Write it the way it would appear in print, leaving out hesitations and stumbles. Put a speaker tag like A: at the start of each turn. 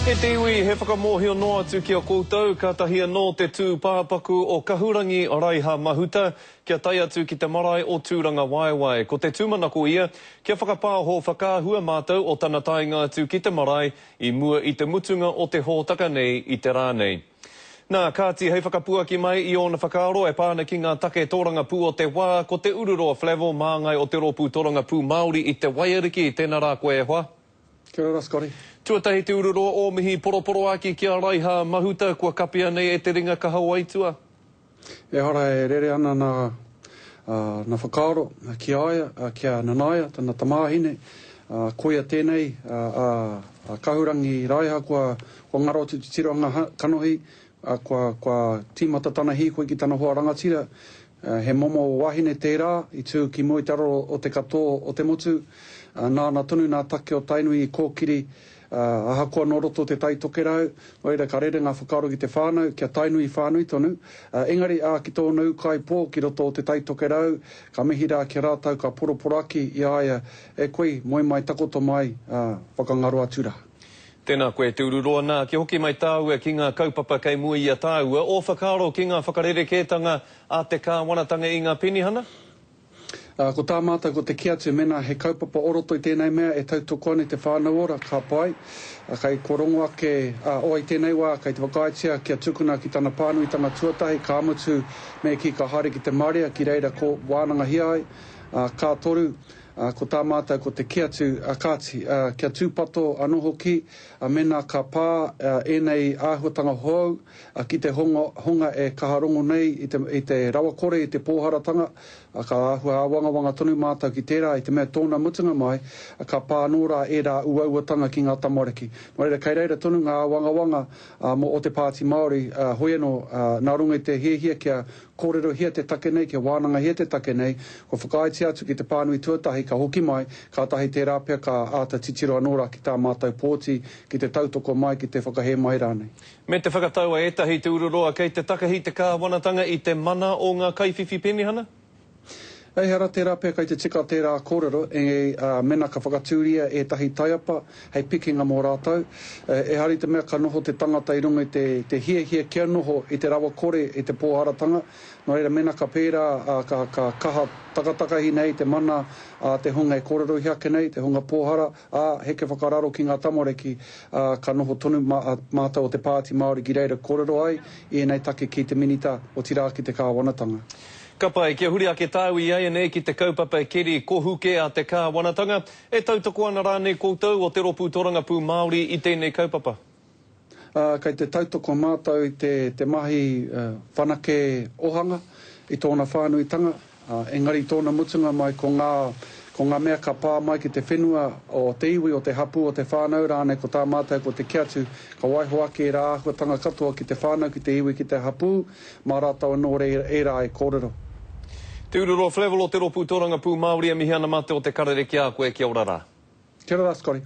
A: E te iwi, he whakamōhio noa atu ki a koutou, kātahi anō te tūpāpaku o Kahurangi Raiha Mahuta kia tae atu ki te marae o Tūrangawaewae. Ko te tūmanako ia, kia whakapāho whakaahua mātou o tana taenga atu ki te marae i mua i te mutunga o te hōtaka nei i te rā nei. Nā, kāti hei whakapuaki mai i ōna whakaaro e pā ana ki ngā take tōrangapū o te wā, ko Te Ururoa Flavell māngai o te Rōpū Torangapū Māori i Te Waiariki. Tēnā rā koe e hoa.
B: Kia ora Scotty.
A: Tuatahi Te Ururoa ō mihi poroporoāki ki a Raiha Mahuta kua kapia nei e te ringa kaha o Aitua.
B: Ehara e rere ana nā, nā whakaaro ki a ia, ki a Nanaia, tana tamāhine, ā, koia tēnei, ā, a Kahurangi Raiha kua, kua ngaro atu te tirohanga kanohi, ā, kua, kua tīmata tana hīkoi ki tana hoa rangatira, ā, he momo wahine tērā i tū ki mua i te aroro o te katoa o te motu, ā, nāna tonu nā take o Tainui i kōkiri, Ā, ahakoa nō roto o Te Tai Tokerau, nō reira ka rere ngā whakaaro ki te whānau, kia Tainui whānui tonu. Ā, engari, ā, ki tōna ūkaipō ki roto o Te Tai Tokerau, ka mihi rā ki a rātou, ka poroporoaki i a ia, E koi, moe mai, takoto mai, ā, whakangaro atu rā.
A: Tēnā koe Te Ururoa, nā, kia hoki mai tāua ki ngā kaupapa kei mua i a tāua, ō whakaaro ki ngā whakarerekētanga a te kāwanatanga i ngā penihana?
B: Ā, ko tā mātou ko te kī atu mēnā he kaupapa o roto i tēnei mea e tautoko ana i te whānau ora, ka pai. Ā, kei kua rongo ake, ā, oa i tēnei wā kei te whakaaetia kia tukuna ki tana pānuitanga tuatahi, ka mutu me kī ka haere ki te marea ki reira ko wānangahia ai, ā, ka toru, ā, ko tā mātou ko te kī atu, ā, kāti, ā, kia tūpato anō hoki, ā, mēnā ka pā, ā, ēnei āhuatanga hou, ā, ki te honga, honga e kaha rongo nei i te, i te rawakore, i te pōharatanga, ā, ka āhua āwangawanga tonu mātou ki tērā, i te mea tōna mutunga mai, ā, ka pā anō rā ērā uauatanga ki ngā tamariki. Nō reira, kei reira tonu ngā āwangawanga, ā, mō o te Pāti Māori, ā, hoi anō, ā, nā runga i te hiahia kia kōrerohia te take nei, kia wānangahia te take nei, kua whakaaetia atu ki te pānui tuatahi, ka hoki mai, kātahi tērā pea ka āta titiro anō rā ki tā mātou pōti, ki te tautoko mai, ki te whakahē mai rānei.
A: Me te whakatau a ētahi Te Ururoa kei te takahi te kāwanatanga i te mana o ngā kaiwhiwhi penihana?
B: Ehara, tērā pea kei te tika tērā kōrero, engari, ā, mēnā ka whakatūria ētahi taiapa hei pikinga mō rātou, ehara i te mea ka noho te tangata i runga i te, te hiahia kia noho i te rawakore, i te pōharatanga, nō reira, mēnā ka pērā, ā, ka, ka kaha takatakahi nei te mana a te hunga e kōrerohia ake nei, te hunga pōhara, ā, heke whakararo ki ngā tamariki, ā, ka noho tonu mātou o te Pāti Māori ki reira kōrero ai i ēnei take ki te Minita, otirā ki te Kāwanatanga.
A: Ka pai, kia huri ake tāu iaianei ki te kaupapa keri kohuke a te Kāwanatanga. E tautoko ana rānei koutou o Te Rōpū Torangapū Māori i tēnei kaupapa?
B: Ā, kei te tautoko mātou i te, te mahi whanake ohanga i tōna whānuitanga, ā, engari i tōna mutunga mai ko ngā, ko ngā mea ka pā mai ki te whenua o te iwi, o te hapū, o te whānau rānei, ko tā mātou ko te kī atu, ka waiho ake ērā āhuatanga katoa ki te whānau, ki te iwi, ki te hapū, mā rātou anō ērā e kōrero.
A: Te Ururoa Flavell o Te Rōpū Tōrangapū Māori e mihi ana mā te o te karere ki a koe, kia ora rā.
B: Kia ora rā Scotty.